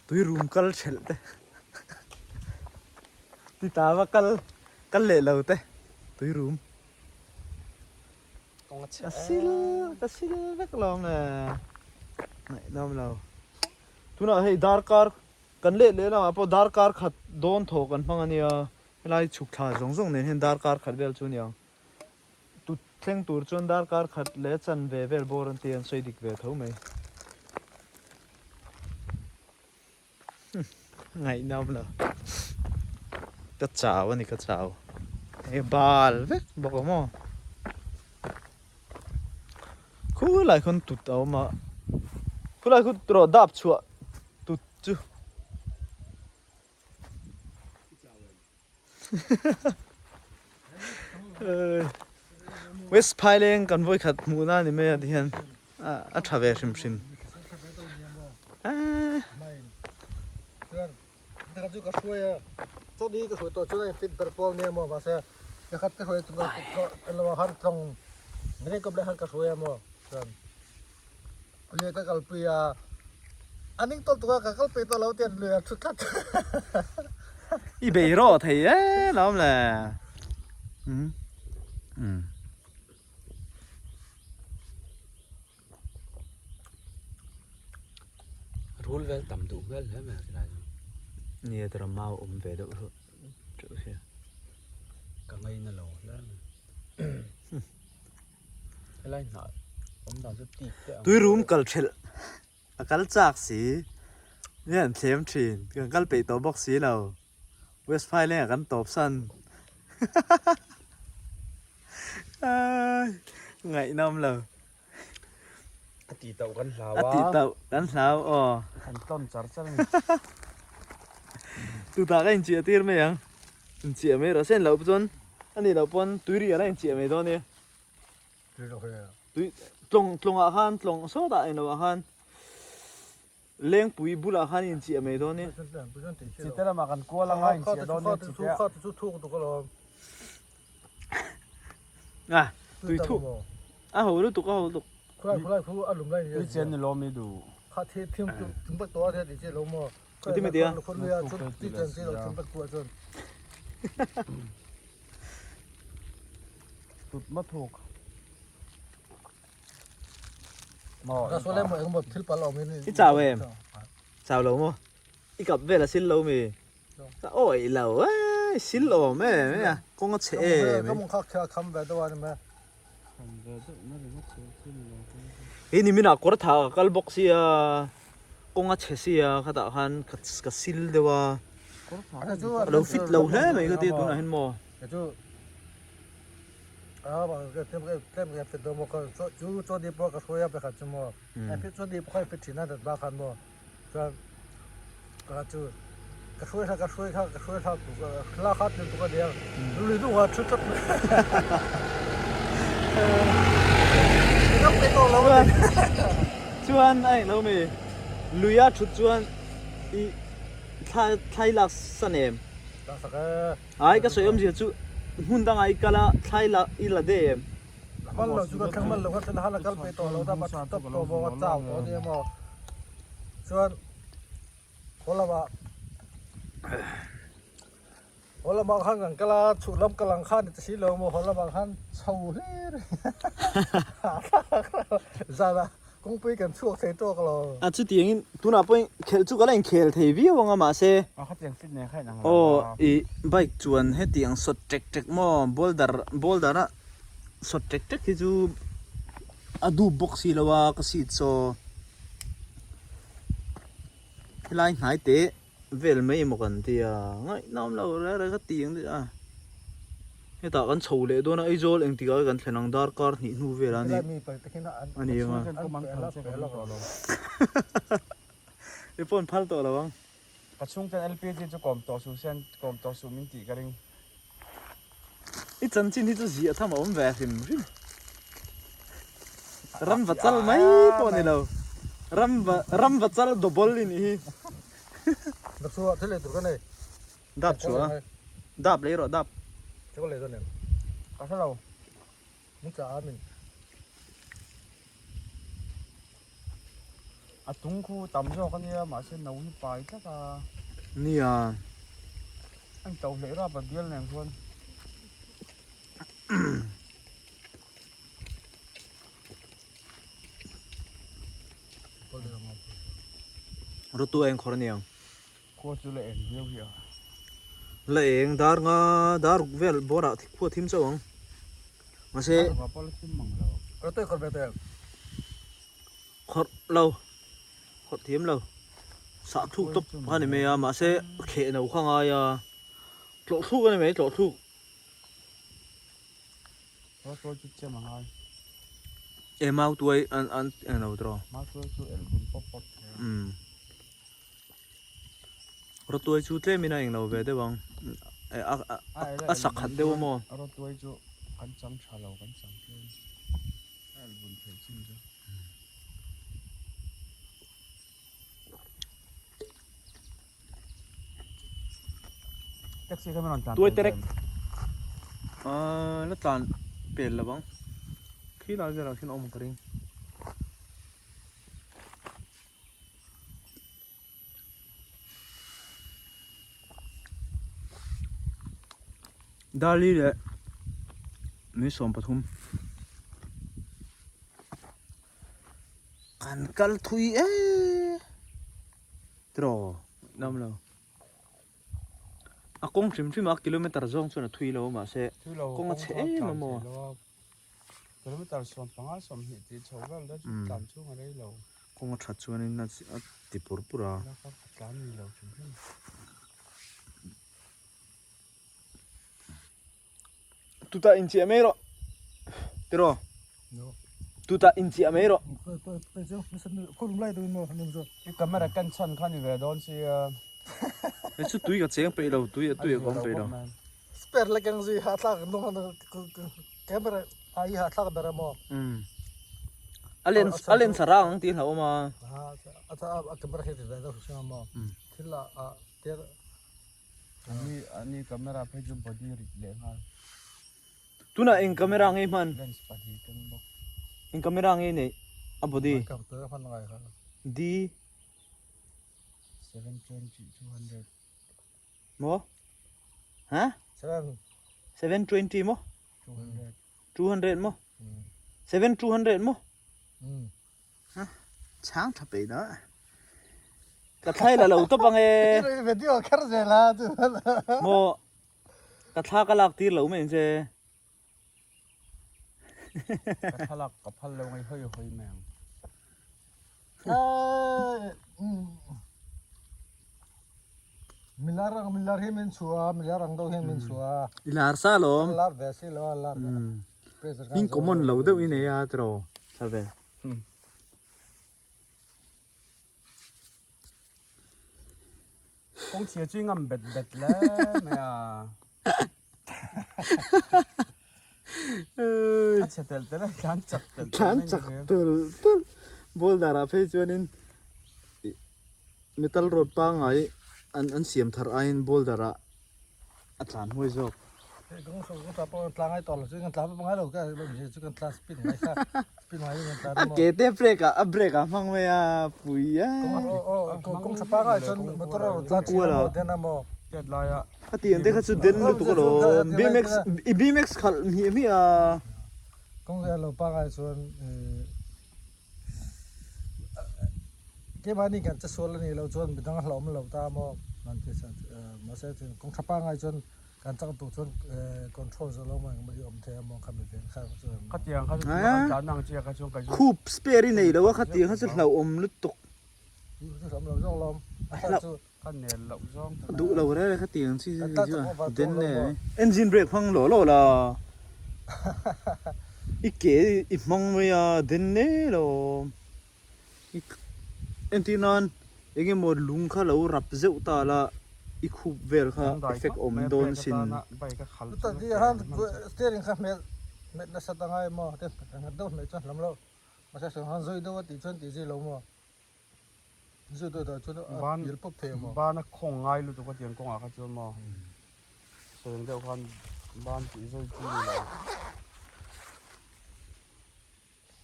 Tui rum kal thelh te ti ta va kal kal leh lo te tui rum ka sil ka sil vek lo ang e ngaihnawm lo tunah hei darkar kan leh leh lamah pawh darkar khat dawn thaw kan hmang ania helai chhuk thla zawng zawng nen hian darkar khat vel chu aniang. Tut thleng tur chuan darkar khat leh chanve vel bawr an ti a, an sawi dik ve tho mai. Ngaihnawm lo. Ka chau a ni ka chau. Hei bal vek bawk a maw. Khulai khawn tut a awm a. Khulai khu rawh dap chhuah tut chu. West Phaileng kan vawi khat hmuh na ni mai a tihian a tha ve hrim hrim. I bei rawh thei e lawm le. Rul vel tam duh hmel hle mai a tilai chu. Nia tara mau awm ve deuh hlawh teuh sia. Ka ngaina lo hle mai. Helai hnah awm dan chu tik te ang. Tui rum kal thelh a kal chak si nge an thlem thin kan kal peih tawh bawk si lo West Phai lengah kan tawp san ngaihnawm lo. A tih tauh kan hlau a. A tih tauh kan hlau aw. Kan tlawn char char a ni. Chutah ka inchiah tir mai ang. Inchiah mai rawh sen loh chuan a nih loh pawn tui ri ala inchiah mai dawn nia. Tui tlawng tlawngah khan tlawng sawtah englo ah khan lengpui bulah khan inchiah mai dawn nia. Chite lamah kan kual anga inchiah dawn nia chite ah. A tui thuk a ho lutuk a ho lutuk. Tui chen ni lawm i duh. Ti mai tia. Tut ma thuk. I chau em? Chau lo maw? I kap vel a sil lo mi? Ka awih lo e, sil awm em a, kawng a chhe em. Hei ni minah kawr tha ka kal bawk sia, kawng a chhe sia khatah khan ka sil deuh a, a lo fit lo hle mai ka tia tunah hian maw. Chuan a englo mi lui a thut chuan i thla thlai lak san em? Ai ka sawi awmzia chu hmun dangah i kal a thlai lak i la de em? A chutiangin tunah pawhin khelh chu ka la inkhel thei viau ang a mahse aw ih bike chuan hetiang sawt ṭek ṭek maw boulder boulder a sawt ṭek ṭek hi chu a dup bawk si lo a ka seat saw helai hnai teh vel mai emaw kan tia ngaihnawm lo reng reng ka ti ang a hetah kan chho leh dawn a Aizawl engtik ah kan thlen ang darkar hnih hnu vel a ni a ni ang a i phone phal tawh lo ang. Ka chhungten LPG chu kawm tawh suh sen kawm tawh suh min tih ka ring. I chanchin hi chu ziah tham a awm ve hrim hrim. Ram va chal mai pawh ni lo. Ram va ram va chal double i nih hi. Dap chhuah thil ei tur ka nei. Dap chhuah a. Dap lei rawh dap. Ka lei dawn em? Ka hre lo. Min chah a min. A tung khu tam zawk a nia mahse no hi pai tlat a. Nia. A in to hleih rap a bial nen khuan. Rutu a enkhawr a niang. Khua chu la eng viau hi a. La eng dar nga dar ruk vel bawr ah khua thim chauh ang. Mahse. Dar ruk ah pawh la thim mang lo. Rutu i khawrh ve teh. Khawrh lo. Khawrh thiam lo. Sah thluk tawp kha ni mai a mahse kheh no kha ngai a. Tlawh thluk a ni mai tlawh thluk. Mau tuai chu chem a ngai. E mau tuai an an eng lo tawh. Mau tuai chu elh bun pawp pawp thei a. Umm. Rawtuai chu tlem in a eng lo ve deuh ang. A a sak khat deuh a maw? Rawtuai chu kan chang tha lo kan chang tlem. A elh bun thei chin chu. Taxi kha min rawn tlan Tuai terek. Ahh la tlan pel lo ang. Khi lai velah khian a awm ka ring. Dali leh ni 13. Kan kal thui e tiraw dam lo a kawng hrim hrim a kilometer zawng chuan a thui lo mahse kawng a chhe em a maw kilometer 15 20 tih chho vel dawn chu tlan chhung a rei lo kawng a that chuanin a ti pur pur a tlan ni lo hrim hrim Tuta inchiah mai rawh. Tiraw? Tuta inchiah mai rawh. I camera ken chhan kha ni ve dawn sia. Hei chu tui ka cheng peih lo, tui a tui a kawm peih lo. Spare la keng zui hahthlak nung a camera a i hahthlak ber a maw? Umm. A lens a lens a rang ang tih a hlauhawm a. A camera hi ri ve deuh hrim a maw? Thil a tir Ani ani camera phei chu body rit leh nghal. Tunah eng camera nge hman? Lens pahnih keng bawk. Eng camera nge neih a body? D 720 200. Maw? Ha? 720 maw? 200. 200 maw? 7 200 maw? Chhang tha peih dah. Ka thlai la lo tawp ang e. Video kher zel a chu. Maw ka thla ka lak tir lo mai ang che. Ka thla lak ka phal lo ngai hawi hawi mai ang. Milar ang milar hi min chhuah a milar ang deuh hian min chhuah a. I lar sa lawm. Lar ve si lo a lar. Hming common lo deuh i nei a tiraw Salve. Kawng chhia chu i ngam bet bet le mai a. A chhe tel tel a tlan chak tel tel. Tlan chak tel tel. Boulder ah phei chuanin metal road pangngai an siam thar aiin boulder ah a tlan huai zawk. A ke te brake ah a brake ah hmang mai a pui a. Kual a. A tiang te kha chu den lutuk alawm BMX i BMX khalh hmiah hmiah a. Keimahni kan che sual a nih loh chuan midang a hlauhawm lo ta maw an ti sa mahse kawng tha pangngai chuan kan chak duh chuan control zawh lo maw engemaw hi awm thei a maw khami vel kha chuan Khatiang kha chu kan tlan ang chiah kha chuan ka zu Khup spare i nei lo a khatiang kha chu hlauhawm lutuk. Chu hlauhawm lo zawk lawm a thla chu Ka nel loh zawng tak a. Duh lo reng reng khatiang chi chu a den e. Engine brake hmang lawh lawh la. I ke i hmang mai a den ne lo. Entir nan eng emaw lung kha lo rap zeuh ta la i khup vel kha effect awm dawn sin. Steering kha hmel hmet nasa ta ngai maw te nghet deuh hmeh chuan hlam lo mahse sangha zui deuh a tih chuan tih zui lo maw. Ban a khawng ngai lutuk a tiang kawngah kha chuan maw seng deuh khan ban tih zui chi ni lo.